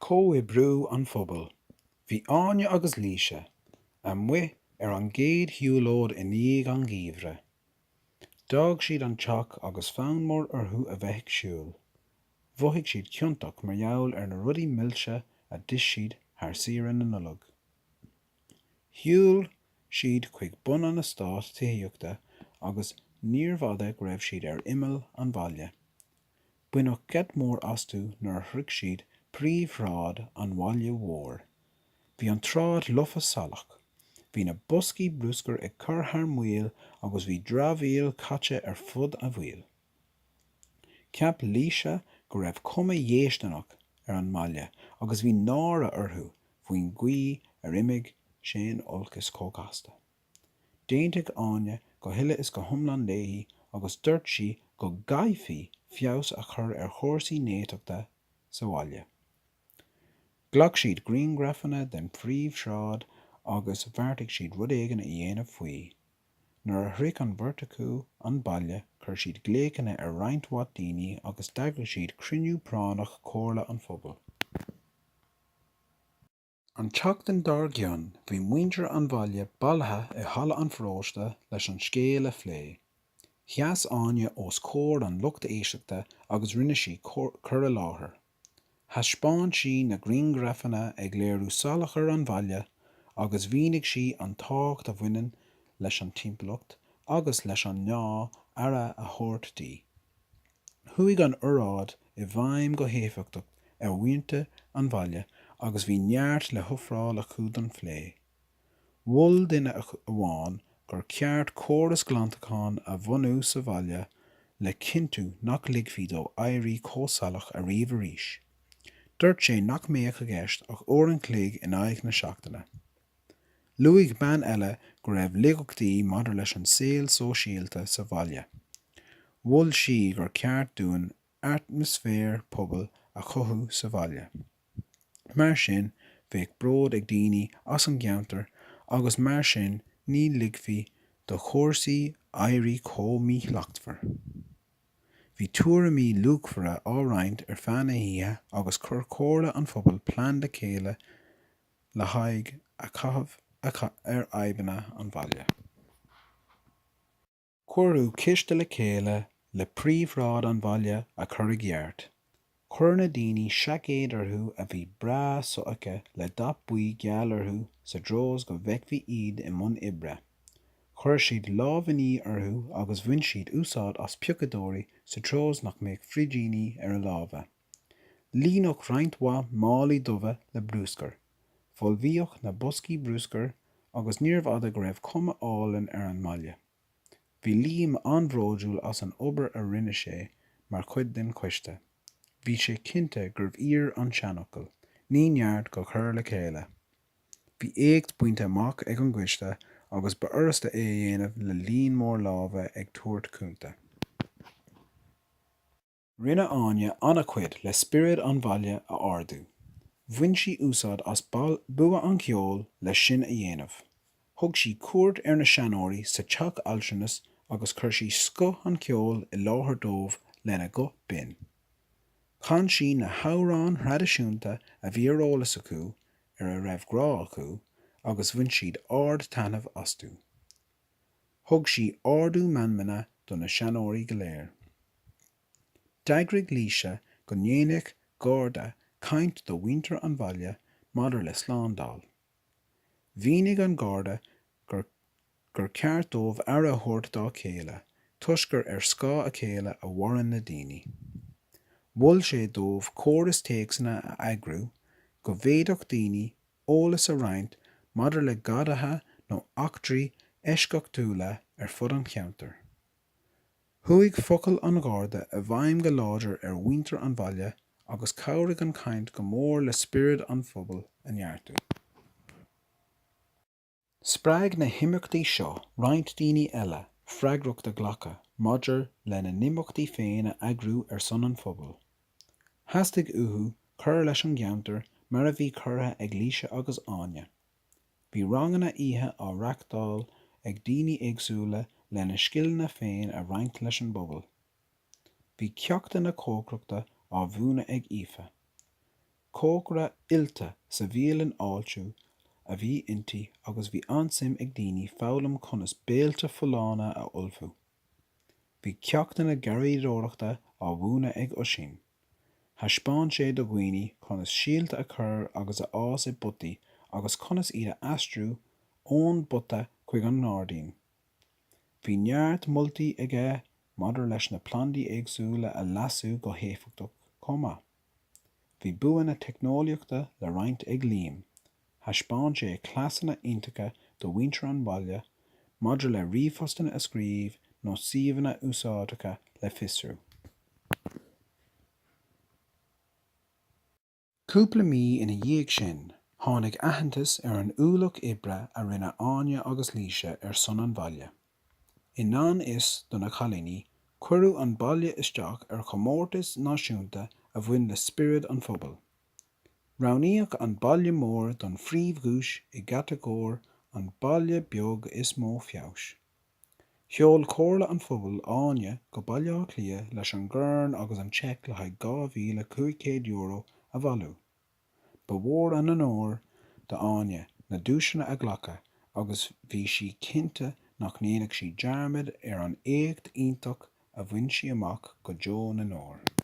Comhoibriú an phobail. Bhí Áine agus Laoise amuigh ar an gcéad shiúlóid i ndiaidh an gheimhridh. D'fhág siad an teach agus fonn mór orthu a bheith ag siúl. Mhothaigh siad ciontach mar gheall ar na rudaí milse a d'ith siad thar saoire na Nollag. Shiúil siad chuig bun an eastáit tithíochta agus níorbh fhada go raibh siad ar imeall an bhaile. Baineadh geit mhór astu nuair a shroich siad príomhshráid an bhaile mhóir. Bhí an tsráid lofa salach. Bhí na boscaí bruscair ag cur thar maoil agus bhí dramhaíl caite ar fud an bhaill. Cheap Laoise go raibh cuma dhéistineach ar an mbaile agus bhí náire orthu faoin gcaoi ar imigh sé in olcas chomh gasta. D'aontaigh Áine go huile is go hiomlán léi agus dúirt sí go gcaithfí feabhas a chur ar chúrsaí néatachta sa bhaile. Ghlac siad grianghrafanna den phríomhshráid agus bheartaigh siad rud éigin a dhéanamh faoi. Nuair a shroich an bheirt acu an baile chuir siad glaochanna ar roinnt mhaith daoine agus d'eagraigh siad cruinniú práinneach Comhairle an Phobail. An tseachtain dár gcionn bhí muintir an bhaile bailithe i halla an pharóiste leis an scéal a phlé. Sheas Áine os comhair an lucht éisteachta agus rinne sí cur i láthair. Thaispeáin sí na grianghrafanna ag léiriú salachar an bhaile agus mhínigh sí an tábhacht a bhaineann leis an timpeallacht agus leis an ngá aire a thabhairt di. Chuaigh an óráid i bhfeidhm go héifeachtach ar mhuintir an bhaile agus bhí neart le hofráil acu don phlé. Mhol duine amháin gur ceart córas glantacháin a bhunú sa bhaile le cinntiú nach ligfí dó éirí chomh salach ariamh arís. Dúirt sé nach mbeadh i gceist ach uair an chloig in aghaidh na seachtaine. Luaigh bean eile go raibh laigeachtaí maidir leis an saol sóisialta sa bhaile. Mhol sí gur ceart dúinn atmaisféar pobail a chothú sa bhaile. Mar sin bheadh bród ag daoine as an gceantar agus mar sin ní ligfí do chúrsaí éirí chomh míshlachtmhar. Bhí tuairimí luachmhara á roinnt ar feadh na hoíche agus chuir Comhairle an Phobail plean le chéile le haghaidh a chaitheamh ar fhadhbanna an bhaile. Cuireadh ciste le chéile le príomhshráid an bhaile a chur i gceart. Chuir na daoine seaicéid orthu a bhí breá sofheicthe le dath buí geal orthu sa treo is go bhfeicfí iad i mbun oibre. Chuir siad lámhainní orthu agus bhain siad úsáid as piocadóirí sa treo is nach mbeadh frídíní ar a lámha. Líonadh roinnt mhaith málaí dubha le bruscar. Folmhaíodh na boscaí bruscair agus níorbh fhada go raibh cuma álainn ar an mbaile. Bhí Liam an-bhródúil as an obair a rinne sé mar chuid den choiste. Bhí sé cinnte gurbh fhíor an seanfhocal, 'Ní neart go cur le chéile'. Bhí éacht bainte amach ag an gcoiste agus ba fhurasta é a dhéanamh le líon mór lámha ag tabhairt cúnta. Rinne Áine an-chuid le spiorad an bhaile a ardú. Bhain sí úsáid as bua an cheoil leis sin a dhéanamh. Thug sí cuairt ar na seanóirí sa teach altranais agus chuir sí scoth an cheoil i láthair dóibh lena guth binn. Chan sí na hamhráin thraidisiúnta a bhí ar eolas acu, ar a raibh grá acu, agus bhain siad ard-taitneamh astu. Thug sí ardú meanmna do na seanóirí go léir. D'eagraigh Laoise go ndéanfadh Garda caint do mhuintir an bhaile maidir le slándáil. Mhínigh an Garda gur gur ceart dóibh aire a thabhairt dá chéile toisc gur ar scáth a chéile a mhaireann na daoine. Mhol sé dóibh córas téacsanna a eagrú go bhféadfadh daoine eolas a roinnt maidir le gadaithe nó eachtraí eisceachtúla ar fud an cheantair. Chuaigh focail an Gharda i bhfeidhm go láidir ar mhuintir an bhaile agus chabhraigh an chaint go mór le spiorad an phobail a neartú. Spreag na himeachtaí seo roinnt daoine eile freagracht a ghlacadh maidir lena n-imeachtaí féin a eagrú ar son an phobail. Theastaigh uathu cur leis an gceantar mar a bhí curtha ag Laoise agus Áine. Bhí ranganna oíche á reáchtáil ag daoine éagsúla lena scileanna féin a roinnt leis an bpobal. Bhí ceachtanna cócaireachta á mhúineadh ag Aoife. Cócaire oilte sa bhialann fháiltiúil a bhí inti agus bhí an-suim ag daoine foghlaim conas béilte folláine a ullmhú. Bhí ceachtanna garraíodóireachta á mhúineadh ag Oisín. Thaispeáin sé do dhaoine conas síolta a chur agus a fhás i bpotaí agus conas iad a aistriú ón bpota chuig an ngairdín. Bhí neart moltaí aige maidir leis na plandaí éagsúla a leasú go héifeachtach chomh maith. Bhí bua na teicneolaíochta le roinnt ag Liam. Thaispeáin sé cleasanna iontacha do mhuintir an bhaile maidir le ríomhphostanna a scríobh nó suíomhanna úsáideacha le fiosrú. Cúpla mí ina dhiaidh sin, tháinig aitheantas ar an ualach oibre a rinne Áine agus Laoise ar son an bhaile. I ngan fhios do na cailíní, cuireadh an baile isteach ar chomórtas náisiúnta a bhain le spiorad an phobail. Roghnaíodh an baile mór don phríomhdhuais i gcatagóir an Baile Beag is Mó Feabhais. Sheol Comhairle an Phobail Áine go Baile Átha Cliath leis an gcorn agus an seic le haghaidh €2,500 a bhailiú. Ba mhór an onóir d'Áine na duaiseanna a ghlacadh agus bhí sí cinnte nach ndéanfadh sí dearmad ar an éacht iontach a bhain sí amach go deo na ndeor.